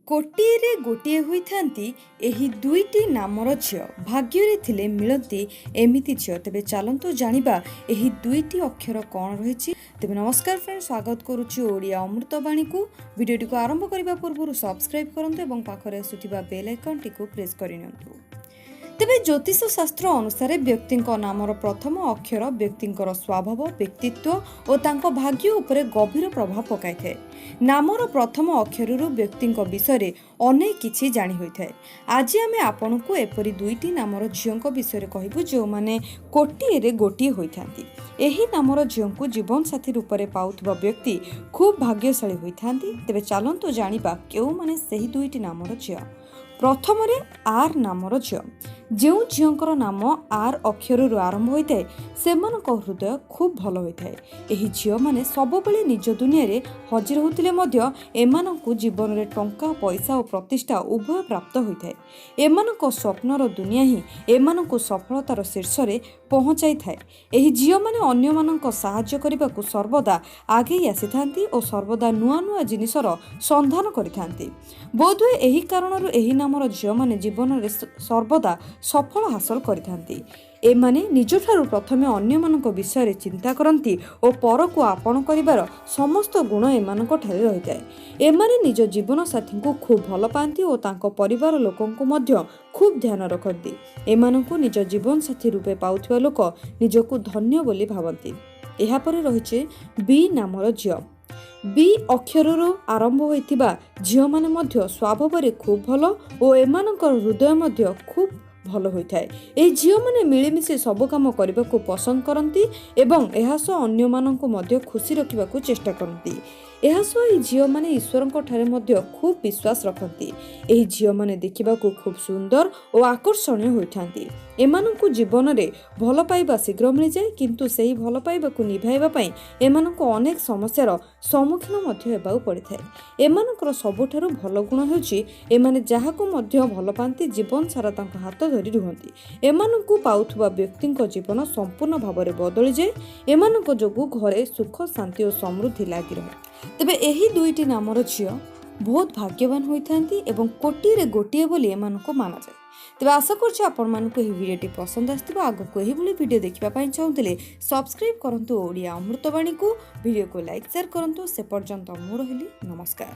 କୋଟିଏରେ ଗୋଟିଏ ହୋଇଥାନ୍ତି ଏହି ଦୁଇଟି ନାମର ଝିଅ। ଭାଗ୍ୟରେ ଥିଲେ ମିଳନ୍ତି ଏମିତି ଝିଅ। ତେବେ ଚାଲନ୍ତୁ ଜାଣିବା ଏହି ଦୁଇଟି ଅକ୍ଷର କ'ଣ ରହିଛି। ତେବେ ନମସ୍କାର ଫ୍ରେଣ୍ଡ, ସ୍ୱାଗତ କରୁଛି ଓଡ଼ିଆ ଅମୃତବାଣୀକୁ। ଭିଡ଼ିଓଟିକୁ ଆରମ୍ଭ କରିବା ପୂର୍ବରୁ ସବସ୍କ୍ରାଇବ୍ କରନ୍ତୁ ଏବଂ ପାଖରେ ଆସୁଥିବା ବେଲ୍ ଆଇକନ୍ଟିକୁ ପ୍ରେସ୍ କରିନିଅନ୍ତୁ। ତେବେ ଜ୍ୟୋତିଷ ଶାସ୍ତ୍ର ଅନୁସାରେ ବ୍ୟକ୍ତିଙ୍କ ନାମର ପ୍ରଥମ ଅକ୍ଷର ବ୍ୟକ୍ତିଙ୍କର ସ୍ୱଭାବ, ବ୍ୟକ୍ତିତ୍ୱ ଓ ତାଙ୍କ ଭାଗ୍ୟ ଉପରେ ଗଭୀର ପ୍ରଭାବ ପକାଇଥାଏ। ନାମର ପ୍ରଥମ ଅକ୍ଷରରୁ ବ୍ୟକ୍ତିଙ୍କ ବିଷୟରେ ଅନେକ କିଛି ଜାଣି ହୋଇଥାଏ। ଆଜି ଆମେ ଆପଣଙ୍କୁ ଏପରି ଦୁଇଟି ନାମର ଝିଅଙ୍କ ବିଷୟରେ କହିବୁ, ଯେଉଁମାନେ କୋଟିଏରେ ଗୋଟିଏ ହୋଇଥାନ୍ତି। ଏହି ନାମର ଝିଅଙ୍କୁ ଜୀବନସାଥୀ ରୂପରେ ପାଉଥିବା ବ୍ୟକ୍ତି ଖୁବ୍ ଭାଗ୍ୟଶାଳୀ ହୋଇଥାନ୍ତି। ତେବେ ଚାଲନ୍ତୁ ଜାଣିବା କେଉଁମାନେ ସେହି ଦୁଇଟି ନାମର ଝିଅ। ପ୍ରଥମରେ ଆର୍ ନାମର ଝିଅ। ଯେଉଁ ଝିଅଙ୍କର ନାମ ଆର୍ ଅକ୍ଷରରୁ ଆରମ୍ଭ ହୋଇଥାଏ, ସେମାନଙ୍କ ହୃଦୟ ଖୁବ୍ ଭଲ ହୋଇଥାଏ। ଏହି ଝିଅମାନେ ସବୁବେଳେ ନିଜ ଦୁନିଆରେ ହଜି ରହୁଥିଲେ ମଧ୍ୟ ଏମାନଙ୍କୁ ଜୀବନରେ ଟଙ୍କା, ପଇସା ଓ ପ୍ରତିଷ୍ଠା ଉଭୟ ପ୍ରାପ୍ତ ହୋଇଥାଏ। ଏମାନଙ୍କ ସ୍ୱପ୍ନର ଦୁନିଆ ହିଁ ଏମାନଙ୍କୁ ସଫଳତାର ଶୀର୍ଷରେ ପହଞ୍ଚାଇଥାଏ। ଏହି ଝିଅମାନେ ଅନ୍ୟମାନଙ୍କ ସାହାଯ୍ୟ କରିବାକୁ ସର୍ବଦା ଆଗେଇ ଆସିଥାନ୍ତି ଓ ସର୍ବଦା ନୂଆ ନୂଆ ଜିନିଷର ସନ୍ଧାନ କରିଥାନ୍ତି। ବୋଧହୁଏ ଏହି କାରଣରୁ ଏହି ନାମର ଝିଅମାନେ ଜୀବନରେ ସର୍ବଦା ସଫଳ ହାସଲ କରିଥାନ୍ତି। ଏମାନେ ନିଜଠାରୁ ପ୍ରଥମେ ଅନ୍ୟମାନଙ୍କ ବିଷୟରେ ଚିନ୍ତା କରନ୍ତି ଓ ପରକୁ ଆପଣ କରିବାର ସମସ୍ତ ଗୁଣ ଏମାନଙ୍କ ଠାରେ ରହିଥାଏ। ଏମାନେ ନିଜ ଜୀବନସାଥୀଙ୍କୁ ଖୁବ୍ ଭଲ ପାଆନ୍ତି ଓ ତାଙ୍କ ପରିବାର ଲୋକଙ୍କୁ ମଧ୍ୟ ଖୁବ୍ ଧ୍ୟାନ ରଖନ୍ତି। ଏମାନଙ୍କୁ ନିଜ ଜୀବନସାଥୀ ରୂପେ ପାଉଥିବା ଲୋକ ନିଜକୁ ଧନ୍ୟ ବୋଲି ଭାବନ୍ତି। ଏହାପରେ ରହିଛି ବି ନାମର ଝିଅ। ବି ଅକ୍ଷରରୁ ଆରମ୍ଭ ହୋଇଥିବା ଝିଅମାନେ ମଧ୍ୟ ସ୍ୱଭାବରେ ଖୁବ୍ ଭଲ ଓ ଏମାନଙ୍କର ହୃଦୟ ମଧ୍ୟ ଖୁବ୍ ଭଲ ହୋଇଥାଏ। ଏହି ଝିଅମାନେ ମିଳିମିଶି ସବୁ କାମ କରିବାକୁ ପସନ୍ଦ କରନ୍ତି ଏବଂ ଏହା ସହ ଅନ୍ୟମାନଙ୍କୁ ମଧ୍ୟ ଖୁସି ରଖିବାକୁ ଚେଷ୍ଟା କରନ୍ତି। ଏହା ସହ ଏହି ଝିଅମାନେ ଈଶ୍ୱରଙ୍କ ଠାରେ ମଧ୍ୟ ଖୁବ୍ ବିଶ୍ୱାସ ରଖନ୍ତି। ଏହି ଝିଅମାନେ ଦେଖିବାକୁ ଖୁବ୍ ସୁନ୍ଦର ଓ ଆକର୍ଷଣୀୟ ହୋଇଥାନ୍ତି। ଏମାନଙ୍କୁ ଜୀବନରେ ଭଲ ପାଇବା ଶୀଘ୍ର ମିଳିଯାଏ, କିନ୍ତୁ ସେହି ଭଲ ପାଇବାକୁ ନିଭାଇବା ପାଇଁ ଏମାନଙ୍କୁ ଅନେକ ସମସ୍ୟାର ସମ୍ମୁଖୀନ ମଧ୍ୟ ହେବାକୁ ପଡ଼ିଥାଏ। ଏମାନଙ୍କର ସବୁଠାରୁ ଭଲ ଗୁଣ ହେଉଛି, ଏମାନେ ଯାହାକୁ ମଧ୍ୟ ଭଲ ପାଆନ୍ତି, ଜୀବନ ସାରା ତାଙ୍କ ହାତ ଧରି ରୁହନ୍ତି। ଏମାନଙ୍କୁ ପାଉଥିବା ବ୍ୟକ୍ତିଙ୍କ ଜୀବନ ସମ୍ପୂର୍ଣ୍ଣ ଭାବରେ ବଦଳିଯାଏ। ଏମାନଙ୍କ ଯୋଗୁଁ ଘରେ ସୁଖ, ଶାନ୍ତି ଓ ସମୃଦ୍ଧି ଲାଗି ରହେ। ତେବେ ଏହି ଦୁଇଟି ନାମର ଝିଅ ବହୁତ ଭାଗ୍ୟବାନ ହୋଇଥାନ୍ତି ଏବଂ କୋଟିରେ ଗୋଟିଏ ବୋଲି ଏମାନଙ୍କୁ ମାନାଯାଏ। ତେବେ ଆଶା କରୁଛି ଆପଣମାନଙ୍କୁ ଏହି ଭିଡ଼ିଓଟି ପସନ୍ଦ ଆସିଥିବ। ଆଗକୁ ଏହିଭଳି ଭିଡ଼ିଓ ଦେଖିବା ପାଇଁ ଚାହୁଁଥିଲେ ସବସ୍କ୍ରାଇବ୍ କରନ୍ତୁ ଓଡ଼ିଆ ଅମୃତବାଣୀକୁ, ଭିଡ଼ିଓକୁ ଲାଇକ୍, ସେୟାର କରନ୍ତୁ। ସେ ପର୍ଯ୍ୟନ୍ତ ମୁଁ ରହିଲି, ନମସ୍କାର।